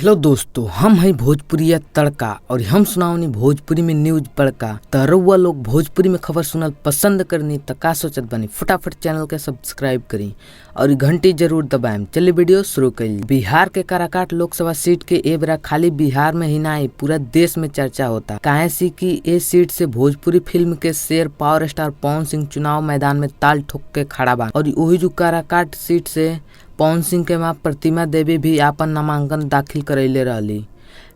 Hello दोस्तों, हम हैं भोजपुरिया तड़का और हम सुनावनी भोजपुरी में न्यूज बड़का। त रउआ लोग भोजपुरी में खबर सुनल पसंद करनी त का सोचत बनी, फटाफट चैनल के सब्सक्राइब करी और इ घंटी जरूर दबाएम। चलिए वीडियो शुरू करी। बिहार के काराकाट लोकसभा सीट के ए बेरा खाली बिहार में ही ना पूरा देश में चर्चा होता, काहे सी कि ए सीट से भोजपुरी फिल्म के शेर पावर स्टार पवन सिंह चुनाव मैदान में ताल ठोक के खड़ा बा। और वही जो काराकाट सीट से पवन सिंह के मां प्रतिमा देवी भी आपन नामांकन दाखिल करैले रहली,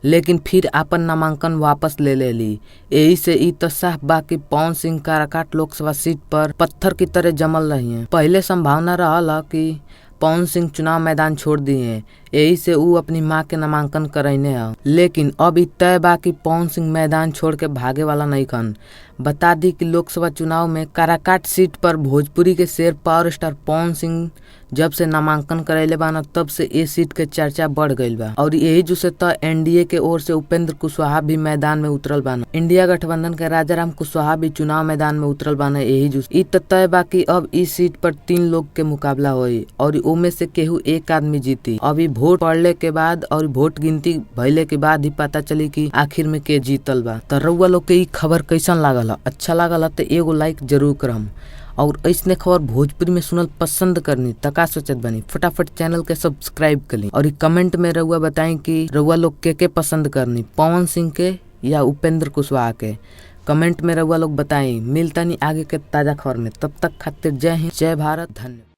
लेकिन फिर आपन नामांकन वापस ले लेली। एही से इ त साफ बा कि पवन सिंह काराकाट लोकसभा सीट पर पत्थर की तरह जमल रही। पहले संभावना रहल कि पवन सिंह चुनाव मैदान छोड़ दिए, एही से उ अपनी मां के नामांकन करैने ह, लेकिन अब इ तय बा कि पवन सिंह मैदान छोड़ के भागे वाला नइखन। बता दी कि लोकसभा चुनाव में काराकाट सीट पर भोजपुरी के शेर पावर स्टार पवन सिंह जब से नामांकन करैले बान तब से ए सीट के चर्चा बढ़ गईल बा। और यही जो से त एनडीए के ओर से उपेंद्र कुशवाहा भी मैदान में उतरल बान। इंडिया गठबंधन के राजाराम कुशवाहा भी चुनाव मैदान में उतरल बान। यही जो इ त तय बा कि अब इस सीट पर 3 लोग के मुकाबला होई और ओमे से केहू एक आदमी जीती। अभी वोट पड़ले के बाद और वोट गिनती भइले के बाद ही पता चली कि आखिर में के जीतल बा। त रउआ लोग के इ खबर कैसन लागल? अच्छा लागल त एगो लाइक जरूर करम और ऐसने खबर भोजपुरी में सुनल पसंद करनी त का सोचत बनी, फटाफट चैनल के सब्सक्राइब करी और कमेंट में रउआ बताई कि रउआ लोग के पसंद करनी, पवन सिंह के या उपेंद्र कुशवाहा के। कमेंट में रउआ लोग बताई। मिलतानी आगे के ताजा खबर में, तब तक खातिर जय हिंद, जय भारत, धन्यवाद।